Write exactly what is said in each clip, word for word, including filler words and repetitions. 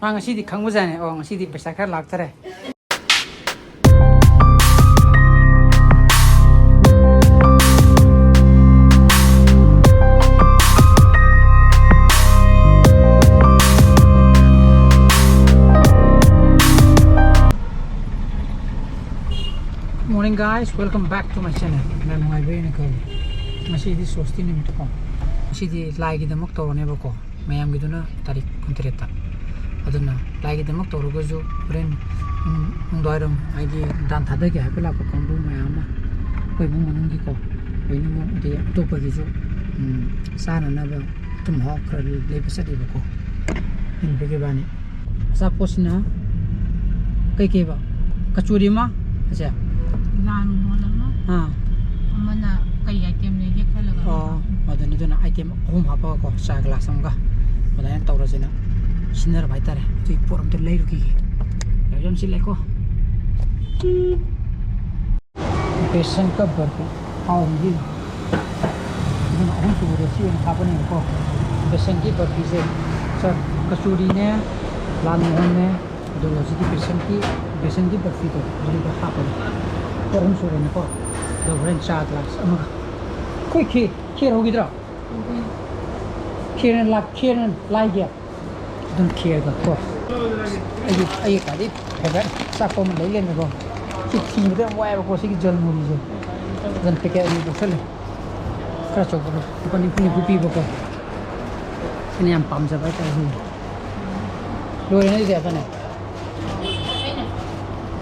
ꯃꯥ ꯉꯁꯤꯗꯤ ꯈꯪꯕꯖꯥꯠꯅꯦ꯫ ꯑꯣ, ꯉꯁꯤꯗꯤ ꯄꯩꯁꯥ ꯈꯔ ꯂꯥꯛꯇꯔꯦ꯫ Morning guys, welcome back to my channel. ꯃꯌꯥꯝ ꯅꯨꯡꯉꯥꯏꯕꯤꯔꯤꯅ ꯈꯜꯂꯤ꯫ ꯉꯁꯤꯗꯤ ꯁꯣꯁꯇꯤ ꯅꯨꯃꯤꯠꯀꯣ꯫ ꯉꯁꯤꯗꯤ ꯂꯥꯏꯒꯤꯗꯃꯛ ꯇꯧꯔꯅꯦꯕꯀꯣ꯫ ꯃꯌꯥꯝꯒꯤꯗꯨꯅ ꯇꯥꯔꯤꯛ ꯀꯨꯟꯇꯔꯦꯠꯇ꯫ ꯑꯗꯨꯅ ꯂꯥꯏꯒꯤꯗꯃꯛ ꯇꯧꯔꯒꯁꯨ ꯍꯣꯔꯦꯟ ꯅꯨꯡꯗꯥꯡꯋꯥꯏꯔꯝ ꯍꯥꯏꯗꯤ ꯗꯥꯟ ꯊꯥꯗꯒꯦ ꯍꯥꯏꯕ ꯂꯥꯛꯄ ꯀꯥꯡꯕꯨ ꯃꯌꯥꯝ ꯑꯃ ꯑꯩꯈꯣꯏ ꯏꯃꯨꯡ ꯃꯅꯨꯡꯒꯤꯀꯣ, ꯂꯣꯏꯅꯃꯛ ꯑꯗꯩ ꯑꯇꯣꯞꯄꯒꯤꯁꯨ ꯆꯥꯅꯅꯕ ꯑꯊꯨꯝ ꯑꯍꯥꯎ ꯈꯔ ꯂꯩꯕ ꯆꯠꯂꯤꯕꯀꯣ꯫ ꯏꯟꯕꯒꯤ ꯏꯕꯥꯅꯤ꯫ ꯑꯆꯥꯄꯣꯠꯁꯤꯅ ꯀꯩꯀꯩꯕ? ꯀꯆꯣꯔꯤ ꯑꯃ, ꯑꯁꯦ? ꯂꯥꯜ ꯃꯣꯍꯣꯟ ꯑꯃ, ꯑꯥ꯫ ꯑꯃꯅ ꯀꯩ item ꯂꯩꯒꯦ ꯈꯜꯂꯒ ꯑꯣ, ꯑꯗꯨꯅꯤ꯫ ꯑꯗꯨꯅ item ꯑꯍꯨꯝ ꯍꯥꯞꯄꯒꯀꯣ, ꯆꯥ glass ꯑꯃꯒ ꯑꯗꯨꯃꯥꯏꯅ ꯇꯧꯔꯁꯤꯅ ꯁꯤꯟꯅꯔꯕ ꯍꯥꯏꯇꯥꯔꯦ꯫ ꯑꯗꯨꯒꯤ ꯄꯣꯠ ꯑꯝꯇ ꯂꯩꯔꯨꯈꯤꯒꯦ꯫ ꯌꯥꯝ ꯌꯥꯝ ꯆꯤꯜꯂꯦꯀꯣ꯫ ꯕꯦꯁꯟ ꯀ ꯕꯔꯐꯤ ꯍꯥꯎꯔꯤꯁꯤ꯫ ꯑꯗꯨꯅ ꯑꯍꯨꯝ ꯁꯨꯕꯗ ꯁꯤ ꯑꯣꯏꯅ ꯍꯥꯞꯄꯅꯦꯕꯀꯣ꯫ ꯕꯦꯁꯟꯒꯤ ꯕꯔꯐꯤꯁꯦ, ꯁꯥꯔ, ꯀꯆꯣꯔꯤꯅꯦ, ꯂꯥꯜ ꯃꯣꯍꯟꯅꯦ, ꯑꯗꯨꯒ ꯍꯧꯖꯤꯛꯀꯤ ꯕꯦꯁꯟꯒꯤ, ꯕꯦꯁꯟꯒꯤ ꯕꯔꯐꯤꯗꯣ ꯑꯗꯨꯗ ꯍꯥꯞꯄꯅꯤ꯫ ꯄꯣꯠ ꯑꯍꯨꯝ ꯁꯨꯔꯦꯅꯦꯀꯣ꯫ ꯑꯗꯣ ꯍꯣꯔꯦꯟ ꯆꯥ glass ꯑꯃꯒ꯫ ꯑꯩꯈꯣꯏ ꯈꯦ-, ꯈꯦꯔ ꯍꯧꯈꯤꯗ꯭ꯔꯣ? ꯈꯦꯔ ꯂꯥꯛ-, ꯈꯦꯔ ꯂꯥꯏꯒꯤ꯫ ꯑꯗꯨꯝ ꯈꯦꯔꯒ ꯀꯣ꯫ ꯑꯩꯒꯤ, ꯑꯩꯒꯤ ꯈ꯭ꯋꯥꯏꯗꯒꯤ favourite ꯑꯆꯥꯄꯣꯠ ꯑꯃ ꯂꯩ ꯂꯩꯔꯝꯃꯦꯀꯣ꯫ ꯁꯤ ꯊꯤꯕꯗ ꯌꯥꯝ ꯋꯥꯏꯑꯦꯕꯀꯣ, ꯁꯤꯒꯤ ꯖꯜ ꯃꯨꯔꯤꯁꯦ꯫ ꯑꯗꯨꯅ packet ꯑꯅꯤ ꯂꯧꯁꯜꯂꯦ꯫ ꯈꯔ ꯑꯆꯧꯕꯗꯣ ꯂꯨꯄꯥ ꯅꯤꯐꯨ ꯅꯤꯐꯨ ꯄꯤꯕꯀꯣ꯫ ꯑꯩꯅ ꯌꯥꯝ ꯄꯥꯝꯖꯕ ꯍꯥꯏꯇꯥꯔꯦ ꯁꯤꯁꯦ꯫ ꯂꯣꯏꯔꯦꯅꯦ ꯑꯗꯨꯗꯤ ꯑꯗꯨꯅꯦ꯫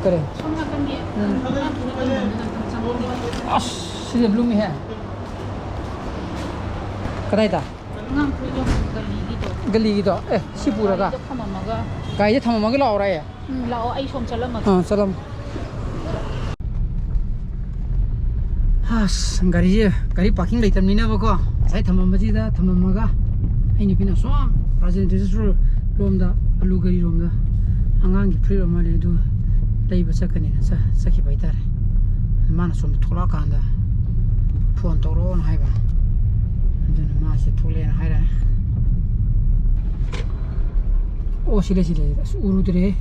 ꯀꯔꯤ? ꯁꯣꯝ ꯅꯥꯀꯟꯒꯤ ꯎꯝ꯫ ꯑꯁ, ꯁꯤꯗꯤ ꯂꯨꯝꯃꯤꯍꯦ꯫ ꯀꯗꯥꯏꯗ? ꯑꯉꯥꯡ ꯐꯨꯔꯤꯠ ꯌꯣꯟꯐꯝ ꯒꯂꯤꯒꯤꯗꯣ꯫ ꯒꯂꯤꯒꯤꯗꯣ? ꯑꯦ, ꯁꯤ ꯄꯨꯔꯒ? ꯒꯥꯔꯤꯗ ꯊꯝꯃꯝꯃꯒ꯫ ꯒꯥꯔꯤꯗ ꯊꯝꯃꯝꯃꯒ ꯂꯥꯛꯑꯣꯔꯥ ꯑꯩ? ꯎꯝ, ꯂꯥꯛꯑꯣ, ꯑꯩ ꯁꯣꯝ ꯆꯠꯂꯝꯃꯒꯦ꯫ ꯑꯥ, ꯆꯠꯂꯝꯃꯣ꯫ ꯑꯁ, ꯒꯥꯔꯤꯁꯦ, ꯒꯥꯔꯤ parking ꯂꯩꯇꯕꯅꯤꯅꯕꯀꯣ, ꯉꯁꯥꯏ ꯊꯝꯃꯝꯕꯁꯤꯗ ꯊꯝꯃꯝꯃꯒ, ꯑꯩ ꯅꯨꯄꯤꯅ ꯁꯣꯝ ꯔꯥꯖꯦꯟꯗ꯭ꯔ ꯁ꯭ꯇꯣꯔ ꯔꯣꯝꯗ, ꯑꯂꯨ ꯒꯥꯔꯤ ꯔꯣꯝꯗ ꯑꯉꯥꯡꯒꯤ ꯐꯨꯔꯤꯠ ꯑꯃ ꯂꯩ, ꯑꯗꯨ ꯂꯩꯕ ꯆꯠꯀꯅꯤꯅ ꯆ-, ꯆꯠꯈꯤꯕ ꯍꯥꯏꯇꯥꯔꯦ꯫ ꯃꯥꯅ ꯁꯣꯝꯗ ꯊꯣꯛꯂꯛꯑꯀꯥꯟꯗ phone ꯇꯧꯔꯛꯑꯣꯅ ꯍꯥꯏꯕ, ꯑꯗꯨꯅ ꯃꯥꯁꯦ ꯊꯣꯛꯂꯛꯑꯦꯅ ꯍꯥꯏꯔꯛꯑꯦ꯫ ꯑꯣ, ꯁꯤ ꯂꯩ, ꯁꯤ ꯂꯩ꯫ ꯑꯁ, ꯎꯔꯨꯗ꯭ꯔꯦ꯫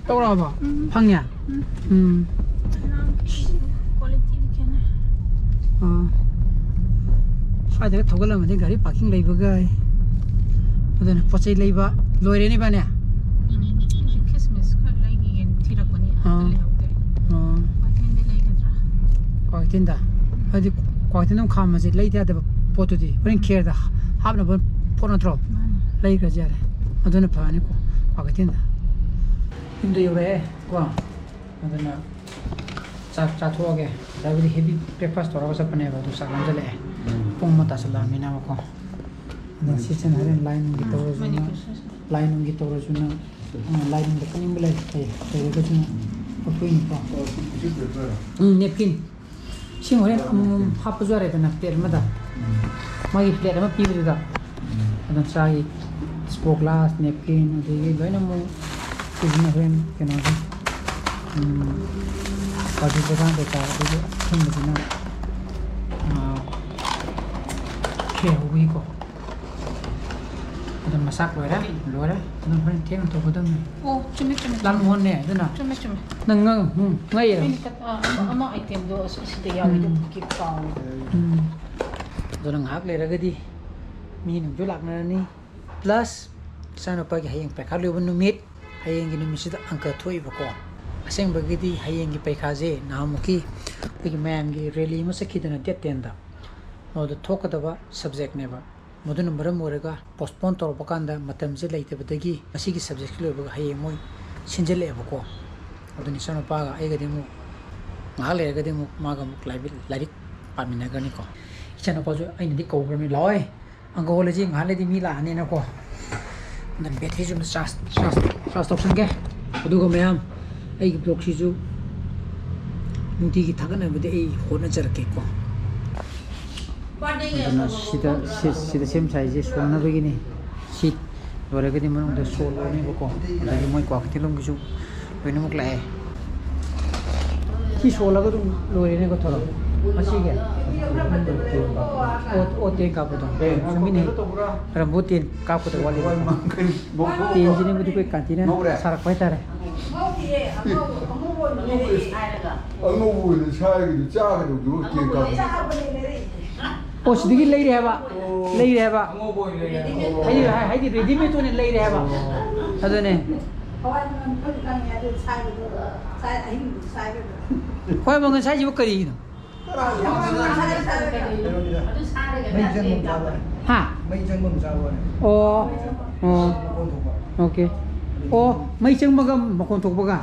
ꯇꯧꯔꯛꯑꯕꯣ? ꯎꯝ꯫ ꯐꯪꯉꯦ? ꯎꯝ꯫ ꯎꯝ꯫ ꯀ꯭ꯋꯥꯂꯤꯇꯤꯗꯤ ꯈꯦꯠꯅꯩ꯫ ꯑꯥ꯫ ꯁ꯭ꯋꯥꯏꯗꯒ ꯊꯧꯒꯠꯂꯝꯃꯗꯤ ꯒꯥꯔꯤ ꯄꯥꯔꯀꯤꯡ ꯂꯩꯕꯒ꯫ ꯑꯗꯨꯅ ꯄꯣꯠ ꯆꯩ ꯂꯩꯕ ꯂꯣꯏꯔꯦꯅꯦ ꯏꯕꯥꯅꯤ꯫ ꯎꯝ꯫ ꯑꯩꯁꯨ ꯈꯤꯁꯃꯤꯁ ꯈꯔ ꯂꯩꯈꯤꯒꯦꯅ ꯊꯤꯔꯛꯄꯅꯤ꯫ ꯑꯥ꯫ ꯑꯗꯨ ꯂꯩꯍꯧꯗ꯭ꯔꯦ꯫ ꯑꯥ꯫ ꯀ꯭ꯋꯥꯀꯩꯊꯦꯜꯗ ꯂꯩꯒꯗ꯭ꯔꯥ? ꯀ꯭ꯋꯥꯀꯩꯊꯦꯜꯗ? ꯍꯥꯏꯗꯤ ꯀ꯭ꯋꯥꯀꯩꯊꯦꯜꯗ ꯑꯃꯨꯛ ꯈꯥꯝꯃꯁꯦ ꯂꯩꯗ ꯌꯥꯗꯕ ꯄꯣꯠꯇꯨꯗꯤ꯫ ꯍꯣꯔꯦꯟ ꯈꯦꯔꯗ ꯍꯥꯞꯅꯕ ꯄꯣꯠ ꯅꯠꯇ꯭ꯔꯣ? ꯃꯥꯅꯤ꯫ ꯂꯩꯈ꯭ꯔꯁꯦ ꯌꯥꯔꯦ꯫ ꯑꯗꯨꯅ ꯐꯔꯅꯤꯀꯣ, ꯀ꯭ꯋꯥꯀꯩꯊꯦꯜꯗ꯫ ꯌꯨꯝꯗ ꯌꯧꯔꯛꯑꯦ ꯀꯣ꯫ ꯑꯗꯨꯅ ꯆꯥꯛ ꯆꯥꯊꯣꯛꯑꯒꯦ꯫ ꯉꯁꯥꯏꯕꯨꯗꯤ heavy breakfast ꯇꯧꯔꯒ ꯆꯠꯄꯅꯦꯕ, ꯑꯗꯨ ꯆꯥꯛ ꯂꯥꯝꯁꯤꯜꯂꯛꯑꯦ꯫ ꯎꯝ꯫ ꯄꯨꯡ ꯑꯃ ꯇꯥꯁꯜꯂꯛꯑꯃꯤꯅꯀꯣ꯫ ꯑꯗꯨꯅ ꯁꯤꯁꯤꯅ ꯍꯣꯔꯦꯟ ꯂꯥꯏ ꯅꯨꯡꯒꯤ ꯎꯝ, ꯇꯧꯔꯁꯨ ꯃꯥꯅꯤ, ꯅꯪ, ꯀꯩꯁꯨ꯫ ꯂꯥꯏ ꯅꯨꯡꯒꯤ ꯇꯧꯔꯁꯨ ꯅꯪ, ꯎꯝ, ꯂꯥꯏ ꯅꯨꯡꯗ ꯀꯠꯅꯤꯡꯕ ꯂꯩ-, ꯂꯩ-, ꯂꯩꯔꯒꯁꯨ ꯅꯪ ꯂꯧꯊꯣꯛꯏꯅꯤꯀꯣ꯫ ꯎꯝ, napkin꯫ ꯁꯤ ꯍꯣꯔꯦꯟ ꯑꯃꯃꯝ ꯍꯥꯞꯄꯁꯨ ꯌꯥꯔꯦꯗꯅ, plate ꯑꯃꯗ꯫ ꯎꯝ꯫ ꯃꯥꯒꯤ plate ꯑꯃ ꯄꯤꯕꯗꯨꯗ꯫ ꯎꯝ꯫ ꯑꯗꯨꯝ ꯆꯥꯒꯤ disposal glass, napkin, ꯑꯗꯒꯤ ꯂꯣꯏꯅꯃꯛ ꯁꯤꯖꯤꯟꯅ ꯍꯣꯔꯦꯟ ꯀꯩꯅꯣꯒꯤ, ꯎꯝ, ꯀꯥꯖꯨ ꯕꯗꯥꯝ ꯀꯩꯀꯥ ꯑꯗꯨꯒꯤ ꯑꯊꯨꯝꯕꯗꯨꯅ, ꯑꯥ, ꯈꯦꯍꯧꯕꯒꯤꯀꯣ꯫ ꯑꯗꯨꯝ ꯃꯆꯥꯛ ꯂꯣꯏꯔꯦ, ꯂꯣꯏꯔꯦ꯫ ꯑꯗꯨꯝ ꯍꯣꯔꯦꯟ ꯊꯦꯡꯅ ꯇꯧꯒꯗꯕꯅꯤ꯫ ꯑꯣ, ꯆꯨꯝꯃꯦ, ꯆꯨꯝꯃꯦ, ꯂꯥꯜ ꯆꯨꯝꯃꯦ꯫ ꯃꯣꯍꯣꯟꯅꯦ ꯑꯗꯨꯅ꯫ ꯆꯨꯝꯃꯦ, ꯆꯨꯝꯃꯦ꯫ ꯅꯪ ꯉꯛ-, ꯎꯝ, ꯉꯛꯏꯔꯣ? ꯑꯩꯅ ꯀꯠ-, ꯑ, ꯑꯃ, ꯑꯃ itemꯗꯣ ꯑꯁ-, ꯑꯁꯤꯗ ꯌꯥꯎꯋꯤꯗꯣ, ꯎꯝ꯫ ꯀꯤꯞ ꯀꯥꯎꯋꯦ꯫ ꯎꯝ꯫ ꯑꯗꯨꯅ ꯉꯥꯏꯍꯥꯛ ꯂꯩꯔꯒꯗꯤ ꯃꯤ ꯅꯨꯡꯁꯨ ꯂꯥꯛꯅꯔꯅꯤ꯫ Plus, ꯏꯆꯥꯅꯨꯄꯥꯒꯤ ꯍꯌꯦꯡ ꯄꯩꯈꯥ ꯂꯣꯏꯕ ꯅꯨꯃꯤꯠ, ꯍꯌꯦꯡꯒꯤ ꯅꯨꯃꯤꯠꯁꯤꯗ ꯑꯪꯀ ꯊꯣꯛꯏꯕꯀꯣ꯫ ꯑꯁꯦꯡꯕꯒꯤꯗꯤ ꯍꯌꯦꯡꯒꯤ ꯄꯩꯈꯥꯁꯦ ꯅꯍꯥꯟꯃꯨꯛꯀꯤ ꯑꯩꯈꯣꯏꯒꯤ ꯃꯌꯥꯝꯒꯤ rally ꯑꯃ ꯆꯠꯈꯤꯗꯅ date tenꯗ, ꯃꯗꯨꯗ ꯊꯣꯛꯀꯗꯕ subjectꯅꯦꯕ꯫ ꯃꯗꯨꯅ ꯃꯔꯝ ꯑꯣꯏꯔꯒ postpone ꯇꯧꯔꯛꯄ ꯀꯥꯟꯗ ꯃꯇꯝꯁꯦ ꯂꯩꯇꯕꯗꯒꯤ ꯉꯁꯤꯒꯤ subjectꯁꯦ ꯂꯣꯏꯕꯒ ꯍꯌꯦꯡ ꯃꯣꯏ ꯁꯤꯟꯖꯜꯂꯛꯑꯦꯕꯀꯣ꯫ ꯑꯗꯨꯅ ꯏꯆꯥꯅꯨꯄꯥꯒ ꯑꯩꯒꯗꯤ ꯑꯃꯨꯛ ꯉꯥꯏꯍꯥꯛ ꯂꯩꯔꯒꯗꯤ ꯑꯃꯨꯛ ꯃꯥꯒ ꯑꯃꯨꯛ ꯂꯥꯏꯕꯤ-, ꯂꯥꯏꯔꯤꯛ ꯄꯥꯃꯤꯟꯅꯒꯅꯤꯀꯣ꯫ ꯏꯆꯥꯅꯨꯄꯥꯁꯨ ꯑꯩꯅꯗꯤ ꯀꯧꯈ꯭ꯔꯕꯅꯤ, "ꯂꯥꯛꯑꯣꯏ, ꯑꯪꯀ ꯍꯣꯜꯂꯁꯤ, ꯉꯥꯏꯍꯥꯛ ꯂꯩꯔꯗꯤ ꯃꯤ ꯂꯥꯛꯑꯅꯤꯅꯀꯣ"꯫ ꯑꯗꯨꯅ batteryꯁꯨ ꯑꯃꯨꯛ charge, charge, charge ꯇꯧꯁꯟꯒꯦ꯫ ꯑꯗꯨꯒ ꯃꯌꯥꯝ, ꯑꯩꯒꯤ vlogꯁꯤꯁꯨ ꯅꯨꯡꯇꯤꯒꯤ ꯊꯥꯒꯠꯅꯕꯗꯤ ꯑꯩ ꯍꯣꯠꯅꯖꯔꯛꯀꯦꯀꯣ꯫ ꯑꯗꯨꯅ ꯁꯤꯗ, ꯁꯤ-, ꯁꯤꯗ ꯁꯦꯝ ꯁꯥꯔꯤꯁꯦ ꯁꯣꯟꯅꯕꯒꯤꯅꯤ꯫ ꯁꯤ ꯂꯣꯏꯔꯒꯗꯤ ꯃꯅꯨꯡꯗ ꯁꯣꯜꯂꯅꯦꯕꯀꯣ꯫ ꯑꯗꯒꯤ ꯃꯣꯏ ꯀ꯭ꯋꯥꯀꯩꯊꯦꯜꯂꯣꯝꯒꯤꯁꯨ ꯂꯣꯏꯅꯃꯛ ꯂꯥꯛꯑꯦ꯫ ꯁꯤ ꯁꯣꯜꯂꯒ ꯑꯗꯨꯝ ꯂꯣꯏꯔꯦꯅꯦꯀꯣ ꯊꯧꯔꯝ꯫ ꯃꯁꯤꯒꯤ ꯑꯣ ꯑꯣ ꯇꯦꯟ ꯀꯥꯞꯄꯗꯣ ꯆꯨꯝꯃꯤꯅꯦ꯫ ꯔꯝꯕꯣ ꯇꯦꯟ ꯀꯥꯞꯀꯗꯕ ꯋꯥꯠꯂꯤꯕ꯫ ꯇꯦꯟꯁꯤꯅ ꯃꯗꯨ ꯑꯩꯈꯣꯏ ꯀꯥꯟꯇꯤꯅ ꯁꯥꯔꯛꯄ ꯍꯥꯏꯇꯥꯔꯦ꯫ ꯑꯉꯧꯕ ꯑꯣꯏꯅ ꯁꯥꯏꯒꯤꯗꯨ ꯆꯥꯒꯗꯧꯗꯨ ꯇꯦꯟ ꯀꯥꯞꯄ꯫ ꯑꯣ ꯁꯤꯗꯒꯤ ꯂꯩꯔꯦ ꯍꯥꯏꯕ꯫ ꯂꯩꯔꯦ ꯍꯥꯏꯕ꯫ ꯍꯥꯏꯗꯤ ꯍꯥꯏꯗꯤ ꯔꯦꯗꯤꯃꯦꯗ ꯑꯣꯏꯅ ꯂꯩꯔꯦ ꯍꯥꯏꯕ꯫ ꯑꯗꯨꯅꯦ꯫ ꯍꯋꯥꯏ ꯃꯪꯒꯟ ꯈꯔ ꯀꯪꯉꯦ ꯑꯗꯨ ꯁꯥꯏꯕꯗꯣ ꯁꯥꯏ ꯑꯍꯤꯡꯕꯗꯣ ꯁꯥꯏꯕꯗꯣ꯫ ꯍꯋꯥꯏ ꯃꯪꯒꯟ ꯁꯥꯏꯁꯤꯕꯨ ꯀꯔꯤꯒꯤꯅꯣ? ꯀꯅꯥ ꯈꯪꯕ? ꯁꯥꯏ ꯁꯥꯏꯕꯗꯣ꯫ ꯀꯩꯅꯣꯅꯤꯗ ꯃꯩ ꯆꯪꯕ ꯑꯃ ꯆꯥꯕ ꯋꯥꯅꯤ꯫ ꯍꯥ? ꯃꯩ ꯆꯪꯕ ꯑꯃ ꯆꯥꯕ ꯋꯥꯅꯤ꯫ ꯑꯣ ꯑꯣ ꯃꯈꯣꯟ ꯊꯣꯛꯄ꯫ ꯑꯣꯀꯦ꯫ ꯑꯣ ꯃꯩ ꯆꯪꯕꯒ ꯃꯈꯣꯟ ꯊꯣꯛꯄꯒ꯫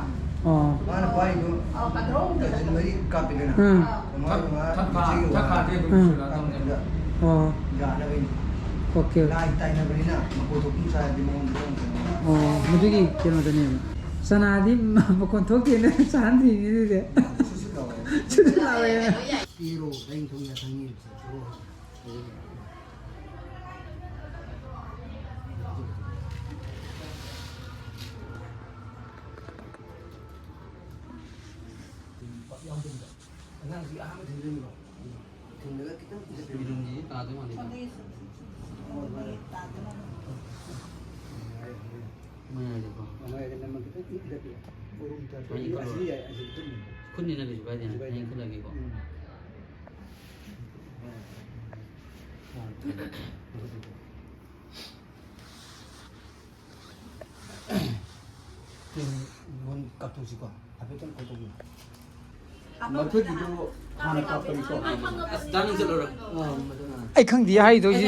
ꯑꯣ꯫ ꯃꯥꯅ ꯄꯥꯏꯗꯣ ꯀꯥꯞꯄꯤꯗꯅ꯫ ꯎꯝ꯫ ꯃꯥꯅ ꯃꯥ ꯃꯤꯆꯪꯒꯤ ꯋꯥ ꯎꯝ꯫ ꯀꯥꯞꯄꯗꯨꯗ ꯑꯣ꯫ ꯌꯥꯅꯕꯩꯅꯤ꯫ ꯑꯣꯀꯦ꯫ ꯂꯥꯏ ꯇꯥꯏꯅꯕꯅꯤꯅ ꯃꯈꯣꯟ ꯊꯣꯛꯄ ꯁꯥꯔꯗꯤ ꯃꯉꯣꯟꯗ ꯆꯪꯗꯅ꯫ ꯑꯣ ꯃꯗꯨꯒꯤ ꯀꯩꯅꯣꯗꯅꯦꯕ꯫ ꯆꯅꯥꯗꯤ ꯃꯈꯣꯟ ꯊꯣꯛꯇꯦꯅ ꯆꯥꯍꯟꯗ꯭ꯔꯤꯅꯤ ꯑꯗꯨꯗꯤ꯫ ꯁꯨꯁꯨ ꯇꯧꯋꯦ꯫ ꯁꯨꯁꯨ ꯂꯥꯎꯋꯦ꯫ ꯄꯤꯔꯣ ꯗꯥꯏꯅꯤꯡ ꯊꯣꯡ ꯌꯥ ꯊꯪꯉꯤ ꯆꯠꯈ꯭ꯔꯣ꯫ ꯑꯉꯥꯡꯁꯤ ꯑꯍꯥꯟꯕ ꯊꯤꯟꯖꯤꯟꯕ꯭ꯔꯣ? ꯊꯤꯟꯕꯗ ꯈꯤꯇꯪ ꯄꯤꯖꯕꯤꯔꯣ꯫ ꯃꯤꯔꯨꯝꯁꯤ ꯇꯥꯗꯣꯏ ꯃꯥꯟꯗꯦ꯫ ꯃꯌꯥꯏꯗꯀꯣ꯫ ꯃꯃꯥꯏꯗ ꯅꯝꯃ ꯈꯤꯇꯪ ꯄꯤꯖꯕꯤꯔꯣ꯫ ꯎꯔꯨꯝ ꯇꯥꯗꯣꯏ꯫ ꯃꯌꯥꯏ ꯈꯔ ꯑꯁꯤ ꯌꯥꯏ, ꯑꯁꯤ ꯑꯗꯨꯝ ꯌꯥꯏ꯫ ꯈꯨꯠꯅꯤꯅ ꯀꯩꯁꯨ ꯀꯥꯏꯗꯦ꯫ ꯀꯩꯁꯨ ꯀꯥꯏꯗꯦ꯫ ꯑꯩ ꯈꯨꯠꯂꯒꯦꯀꯣ꯫ ꯎꯝ꯫ ꯀꯥꯞꯊꯣꯛꯁꯤꯀꯣ꯫ ꯍꯥꯏꯐꯦꯠꯇꯪ ꯀꯥꯞꯊꯣꯛꯄꯤꯌꯨ꯫ ꯃꯊꯛꯀꯤꯗꯣ ꯍꯥꯟꯅ ꯀꯥꯞꯄꯒꯤꯀꯣ꯫ ꯑꯁ, ꯗꯥ ꯅꯪ ꯆꯠꯂꯨꯔꯣ꯫ ꯑꯩ ꯈꯪꯗꯦ ꯍꯥꯏꯗꯧꯁꯤ꯫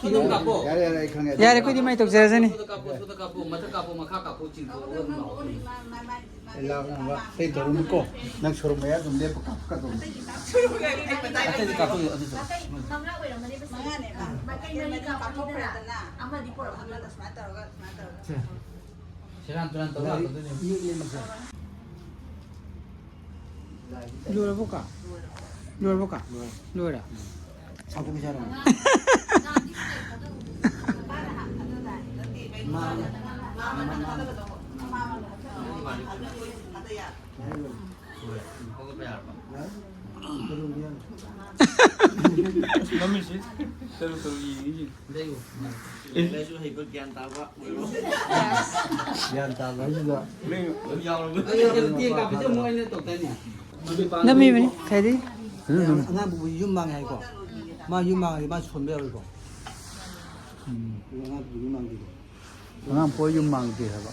ꯑꯗꯨꯝ ꯀꯥꯞꯄꯣ꯫ ꯌꯥꯔꯦ ꯌꯥꯔꯦ ꯑꯩ ꯈꯪꯉꯦ꯫ ꯌꯥꯔꯦ ꯑꯩꯈꯣꯏꯗꯤ ꯃꯥꯏ ꯇꯧꯖꯔꯁꯅꯤ꯫ ꯁꯣꯝꯗ ꯀꯥꯞꯄꯣ, ꯁꯣꯝꯗ ꯀꯥꯞꯄꯣ, ꯃꯊꯛ ꯀꯥꯞꯄꯣ, ꯃꯈꯥ ꯀꯥꯞꯄꯣ, ꯆꯤꯡꯊꯣꯛꯑꯒ ꯑꯗꯨꯝ ꯂꯥꯛꯑꯣ꯫ ꯑꯩ ꯂꯥꯛꯅꯕ ꯑꯇꯩ ꯇꯧꯔꯨꯅꯨꯀꯣ꯫ ꯅꯪ ꯁꯣꯔꯣꯛ ꯃꯌꯥ ꯑꯗꯨꯝ ꯂꯦꯞꯄ ꯀꯥꯞꯀꯗꯧꯅꯤ꯫ ꯑꯇꯩꯗꯤ ꯀꯥꯞꯊꯣꯛꯑꯣ, ꯑꯗꯨꯁꯨ꯫ ꯃꯉꯥ ꯑꯣꯏꯔꯝꯃꯅꯦꯕ ꯁꯤ꯫ ꯃꯥꯏꯀꯩ ꯃꯔꯤ ꯀꯥꯞꯊꯣꯛꯈ꯭ꯔꯦꯗꯅ ꯑꯃꯗꯤ ꯄꯨꯔꯛꯑꯒ ꯁꯨꯃꯥꯏꯅ ꯇꯧꯔꯒ ꯁꯨꯃꯥꯏꯅ ꯇꯧꯔꯒ꯫ ꯁꯦꯔꯥꯟ ꯇꯨꯔꯥꯟ ꯇꯧ ꯂꯥꯛꯀꯗꯣꯏꯅꯦ꯫ ꯃꯤ ꯅꯦꯝꯃꯁꯦ꯫ ꯂꯣꯏꯔꯕꯣ ꯀꯥ? ꯂꯣꯏꯔꯕꯣ ꯀꯥ? ꯂꯣꯏꯔꯦ꯫ ꯁꯥꯎꯊꯣꯛꯈꯤꯁꯦ ꯍꯥꯏꯔꯣ? ꯍꯧꯒꯠꯄ ꯌꯥꯔꯕ? ꯌꯥꯔꯦ꯫ ꯃꯃꯤꯠꯁꯤ ꯇꯔꯨ ꯇꯔꯨ ꯌꯦꯡꯉꯤꯁꯤ꯫ ꯂꯩꯌꯨ꯫ ꯂꯥꯏꯔꯤꯛ ꯂꯥꯏꯁꯨ ꯍꯩꯕ ꯒ꯭ꯌꯥꯟ ꯇꯥꯕ ꯑꯣꯏꯔꯣ꯫ ꯒ꯭ꯌꯥꯟ ꯇꯥꯕ ꯍꯥꯏꯁꯤꯗ꯫ ꯂꯩꯌꯨ꯫ ꯌꯥꯎꯔꯕ꯫ ꯑꯩ ꯇꯦꯡ ꯀꯥꯞꯄꯤꯁꯦ ꯑꯃꯨꯛ ꯑꯩꯅ ꯇꯧꯗꯣꯏꯅꯦ꯫ ꯅꯝꯃꯤꯕꯅꯤ ꯈꯥꯏꯗꯤ꯫ ꯑꯉꯥꯡꯕꯨ ꯌꯨꯝ ꯃꯥꯡꯉꯦ ꯍꯥꯏꯀꯣ꯫ ꯃꯥ ꯌꯨꯝ ꯃꯥꯡꯉꯗꯤ ꯃꯥ ꯁꯣꯟꯕ ꯌꯥꯔꯣꯏꯀꯣ꯫ ꯎꯝ꯫ ꯑꯉꯥꯡꯕꯨ ꯌꯨꯝ ꯃꯥꯡꯗꯦꯀꯣ꯫ ꯑꯉꯥꯡ ꯄꯣꯛꯑ ꯌꯨꯝ ꯃꯥꯡꯗꯦ ꯍꯥꯏꯕ꯫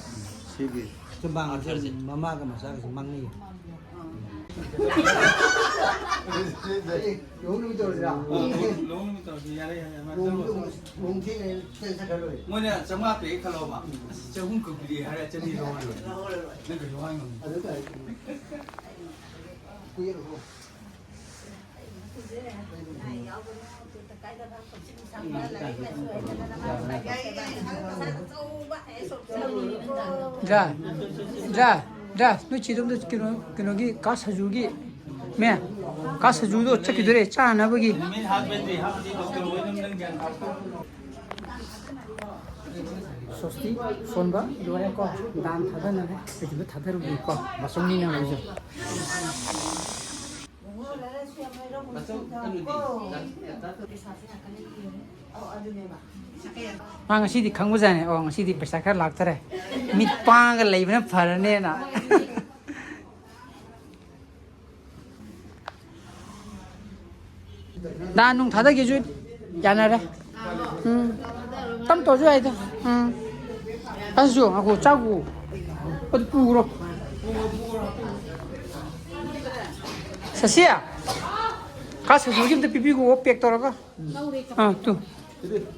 ꯁꯤꯒꯤ ꯆꯨꯝꯕꯥꯡꯁꯦ ꯃꯃꯥꯒ ꯃꯆꯥꯒꯁꯦ ꯃꯥꯡꯅꯩꯌꯦ꯫ ꯂꯨꯍꯣꯡ ꯅꯨꯃꯤꯠ ꯇꯧꯔꯁꯤꯔꯥ? ꯂꯨꯍꯣꯡ ꯅꯨꯃꯤꯠ ꯇꯧꯔꯁꯤ꯫ ꯌꯥꯔꯦ, ꯌꯥꯔꯦ, ꯌꯥꯔꯦ꯫ ꯂꯨꯍꯣꯡ-, ꯂꯨꯍꯣꯡ ꯊꯦꯡꯅ ꯆꯠꯈ꯭ꯔ ꯂꯣꯏꯔꯦ꯫ ꯃꯣꯏꯅ ꯆꯥꯝꯃꯉꯥ ꯄꯤꯔꯛꯑꯦ ꯈꯜꯂꯣꯕ꯫ ꯑꯁ, ꯆꯍꯨꯝ ꯈꯛ ꯄꯤꯔꯛꯑꯦ ꯍꯥꯏꯔ ꯆꯅꯤ ꯂꯧꯔ ꯂꯣꯏꯔꯦ꯫ ꯅꯪ ꯀꯩꯁꯨ ꯍꯥꯏ ꯉꯝꯃꯣꯏ꯫ ꯑꯗꯨ ꯇꯥꯏ꯫ ꯀꯨꯏꯔꯕꯣ? ꯗ꯭ꯔꯥ, ꯗ꯭ꯔꯥ, ꯗ꯭ꯔꯥ, ꯅꯣꯏ ꯆꯦꯗꯣꯝꯗ ꯀꯩꯅꯣ, ꯀꯩꯅꯣꯒꯤ ꯀꯥ ꯁꯖꯨꯒꯤ, ꯃꯦ, ꯀꯥ ꯁꯖꯨꯗꯣ ꯆꯠꯈꯤꯗꯣꯔꯦ ꯆꯥꯅꯕꯒꯤ꯫ ꯁ꯭ꯋꯁꯇꯤ ꯁꯣꯟꯕ ꯂꯣꯏꯔꯦꯀꯣ, ꯗꯥꯟ ꯊꯥꯗꯅꯔꯦ, ꯀꯩꯗꯧꯕ ꯊꯥꯗꯔꯨꯒꯦꯀꯣ, ꯕꯥꯆꯧꯅꯤꯅ ꯍꯧꯖꯤꯛ꯫ ꯃꯥ ꯉꯁꯤꯗꯤ ꯈꯪꯕꯖꯥꯠꯅꯦ꯫ ꯑꯣ, ꯉꯁꯤꯗꯤ ꯄꯩꯁꯥ ꯈꯔ ꯂꯥꯛꯇꯔꯦ, ꯃꯤꯠ ꯄꯥꯡꯉꯒ ꯂꯩꯕꯅ ꯐꯔꯅꯦꯅ꯫ ꯗꯥꯟ ꯅꯨꯡ ꯊꯥꯗꯒꯦꯁꯨ ꯌꯥꯅꯔꯦ꯫ ꯎꯝ꯫ ꯇꯞ ꯇꯧꯔꯁꯨ ꯌꯥꯏꯗ꯫ ꯎꯝ꯫ ꯑꯁꯤꯁꯨ ꯉꯥꯏꯈꯣ, ꯆꯥꯛ ꯄꯨ-, ꯑꯗꯨ ꯄꯨꯈ꯭ꯔꯣ꯫ ꯁꯁꯤ, ꯀꯥ ꯁꯖꯨꯒꯤ ꯑꯝꯇ ꯄꯤꯕꯤꯈꯣ, ꯄꯦꯛ ꯇꯧꯔꯒ꯫ ꯑꯥ, ꯇꯨ꯫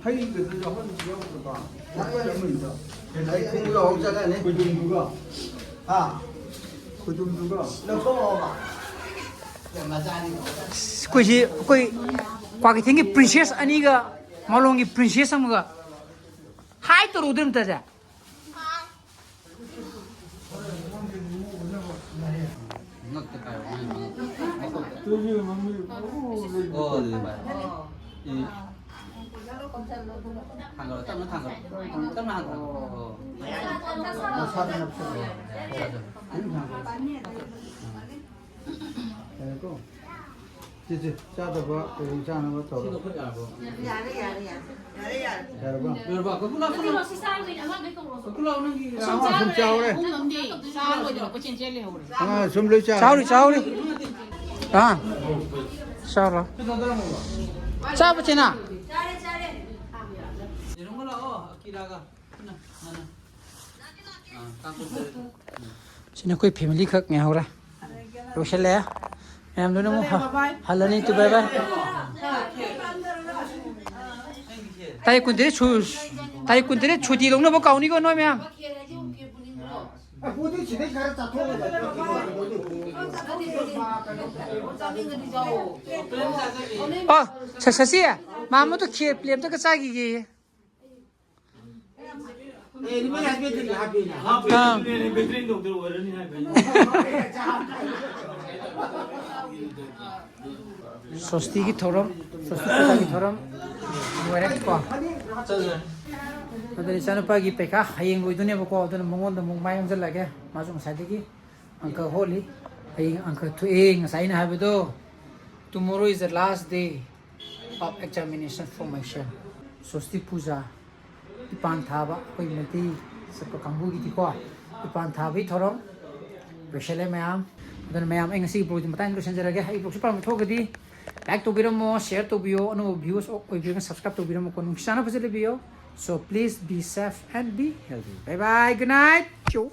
ꯍꯩ ꯈꯛꯇ ꯌꯥꯎꯍꯟ-, ꯌꯥꯎꯗ꯭ꯔꯕ? ꯍꯩ ꯈꯣꯡ ꯌꯥꯎꯍꯧ ꯆꯠꯂꯅꯤ꯫ ꯈꯣꯏꯗꯨꯝꯗꯨꯒ꯫ ꯍꯥ? ꯈꯣꯏꯗꯨꯝꯗꯨꯒ꯫ ꯂꯧꯊꯣꯛꯑꯣꯕ꯫ ꯌꯥꯝ ꯃꯆꯥꯅꯤ꯫ ꯑꯁ, ꯑꯩꯈꯣꯏꯁꯤ, ꯑꯩꯈꯣꯏ ꯀ꯭ꯋꯥꯀꯩꯊꯦꯜꯒꯤ ꯄ꯭ꯔꯤꯟꯁꯦꯁ ꯑꯅꯤꯒ ꯃꯥꯂꯣꯝꯒꯤ ꯄ꯭ꯔꯤꯟꯁꯦꯁ ꯑꯃꯒ ꯍꯥꯏ ꯇꯧꯔꯨꯗ꯭ꯔ ꯑꯝꯇꯁꯦ꯫ ꯉꯛꯇ ꯄꯥꯏꯌꯣ, ꯃꯥꯏ ꯃꯉꯛ-, ꯃꯀꯣꯛꯇ꯫ ꯑꯣ, ꯑꯗꯨꯗꯤ ꯄꯥꯏꯌꯣ꯫ ꯏ-, ꯊꯥꯡꯒꯠꯂꯣ, ꯇꯞꯅ ꯊꯥꯡꯒꯠꯂꯣ꯫ ꯇꯞꯅ ꯊꯥꯡꯒꯠꯂꯣ꯫ ꯑꯣ꯫ ꯃꯁꯥꯗ ꯅꯞꯁꯜꯂꯣ꯫ ꯑꯣ, ꯃꯁꯥꯗ꯫ ꯑꯗꯨꯝ ꯊꯥꯡꯒꯠꯂꯣ꯫ ꯌꯥꯔꯦꯀꯣ? ꯁꯤꯁꯦ ꯆꯥꯗꯕ ꯀꯩ ꯆꯥꯅꯕ ꯇꯧꯔꯣ꯫ ꯌꯥꯔꯦ, ꯌꯥꯔꯦ, ꯌꯥꯔꯦ, ꯌꯥꯔꯦ, ꯌꯥꯔꯦ. ꯌꯥꯔꯕ? ꯂꯣꯏꯔꯕ? ꯀꯛꯀꯨ ꯂꯥꯎ, ꯀꯛꯀꯨ ꯂꯥꯎ, ꯁꯤ ꯆꯥꯔꯣꯏ, ꯑꯉꯥꯡꯈꯩ ꯀꯧꯔꯣ꯫ ꯀꯛꯀꯨ ꯂꯥꯎ, ꯅꯪꯒꯤ ꯑꯉꯥꯡ ꯁꯨꯝ ꯆꯥꯎꯔꯦ꯫ ꯆꯥꯔꯣꯏꯗ꯭ꯔꯣ? ꯀꯣꯏꯆꯦꯟ ꯆꯦꯟ ꯂꯩꯍꯧꯔꯦ꯫ ꯑꯉꯥꯡ ꯁꯨꯝ ꯂꯣꯏ ꯆꯥꯔꯦ꯫ ꯆꯥꯎꯔꯤ ꯆꯥꯎꯔꯤ꯫ ꯑꯥ, ꯆꯥꯎꯔꯣ꯫ ꯆꯥꯕ ꯆꯦꯅꯥ꯫ ꯌꯦꯔꯨꯝꯒ ꯂꯥꯛꯑꯣ, ꯑꯀꯤꯔꯥꯒ꯫ ꯅ, ꯅ, ꯅ꯫ ꯑꯥ, ꯀꯥꯡꯄꯣꯛꯄꯤ꯫ ꯁꯤꯅ ꯑꯩꯈꯣꯏ ꯐꯦꯃꯤꯂꯤ ꯈꯛ ꯉꯥꯏꯍꯧꯔꯦ꯫ ꯂꯣꯏꯁꯤꯜꯂꯦ꯫ ꯃꯌꯥꯝꯗꯨꯅ ꯑꯃꯨꯛ ꯍꯜꯂꯅꯤ ꯇꯨ ꯕꯥꯏ ꯕꯥꯏ꯫ ꯇꯥꯔꯤꯛ ꯀꯨꯟꯇꯔꯦꯠ ꯁꯨ-, ꯇꯥꯔꯤꯛ ꯀꯨꯟꯇꯔꯦꯠ ꯁꯨꯇꯤ ꯂꯧꯅꯕ ꯀꯥꯎꯅꯤꯀꯣ ꯅꯣꯏ ꯃꯌꯥꯝ꯫ ꯑ, ꯁ-, ꯁꯁꯤ, ꯃꯥꯃꯗꯣ ꯈꯦꯔ ꯄ꯭ꯂꯦꯠ ꯑꯝꯇꯒ ꯆꯥꯈꯤꯒꯦꯌꯦ꯫ ꯑꯥ꯫ ꯁ꯭ꯋꯁꯇꯤꯒꯤ ꯊꯧꯔꯝ, ꯁ꯭ꯋꯁꯇꯤ ꯄꯨꯖꯥꯒꯤ ꯊꯧꯔꯝ ꯂꯣꯏꯔꯦꯀꯣ꯫ ꯑꯗꯨꯅ ꯏꯆꯥꯅꯨꯄꯥꯒꯤ ꯄꯩꯈꯥ ꯍꯌꯦꯡ ꯂꯣꯏꯗꯣꯏꯅꯦꯕꯀꯣ, ꯑꯗꯨꯅ ꯃꯉꯣꯟꯗ ꯑꯃꯨꯛ ꯃꯥꯏ ꯑꯣꯟꯁꯤꯜꯂꯒꯦ꯫ ꯃꯥꯁꯨ ꯉꯁꯥꯏꯗꯒꯤ ꯑꯪꯀ ꯍꯣꯠꯂꯤ꯫ ꯍꯌꯦꯡ ꯑꯪꯀ ꯊꯣꯛꯑꯦ ꯉꯁꯥꯏ ꯑꯩꯅ ꯍꯥꯏꯕꯗꯣ꯫ Tomorrow is the last day of examination for my son. ꯁ꯭ꯋꯁꯇꯤ ꯄꯨꯖꯥ꯫ ꯏꯄꯥꯟ ꯊꯥꯕ ꯑꯩꯈꯣꯏ ꯃꯩꯇꯩ ꯆꯠꯄ ꯀꯥꯡꯕꯨꯒꯤꯗꯤꯀꯣ, ꯏꯄꯥꯟ ꯊꯥꯕꯒꯤ ꯊꯧꯔꯝ ꯂꯣꯏꯁꯤꯜꯂꯦ ꯃꯌꯥꯝ꯫ ꯑꯗꯨꯅ ꯃꯌꯥꯝ, ꯑꯩ ꯉꯁꯤꯒꯤ ꯕ꯭ꯂꯣꯒꯁꯤ ꯃꯇꯥꯡꯗ ꯂꯣꯏꯁꯤꯟꯖꯔꯒꯦ꯫ ꯑꯩ ꯕ꯭ꯂꯣꯒꯁꯤ ꯄꯥꯝꯕ ꯊꯣꯛꯑꯒꯗꯤ ꯂꯥꯏꯛ ꯇꯧꯕꯤꯔꯝꯃꯣ, ꯁꯤꯌꯔ ꯇꯧꯕꯤꯌꯣ, ꯑꯅꯧꯕ ꯚ꯭ꯌꯨꯁ ꯑꯣꯏꯕꯤꯔꯒꯅ ꯁꯕꯁꯀ꯭ꯔꯥꯏꯕ ꯇꯧꯕꯤꯔꯝꯃꯣꯀꯣ꯫ ꯅꯨꯡꯁꯤ ꯆꯥꯟꯅ ꯐꯖꯅ ꯂꯩꯕꯤꯌꯣ꯫ So please be safe and be healthy. Bye bye, good night. Ciao.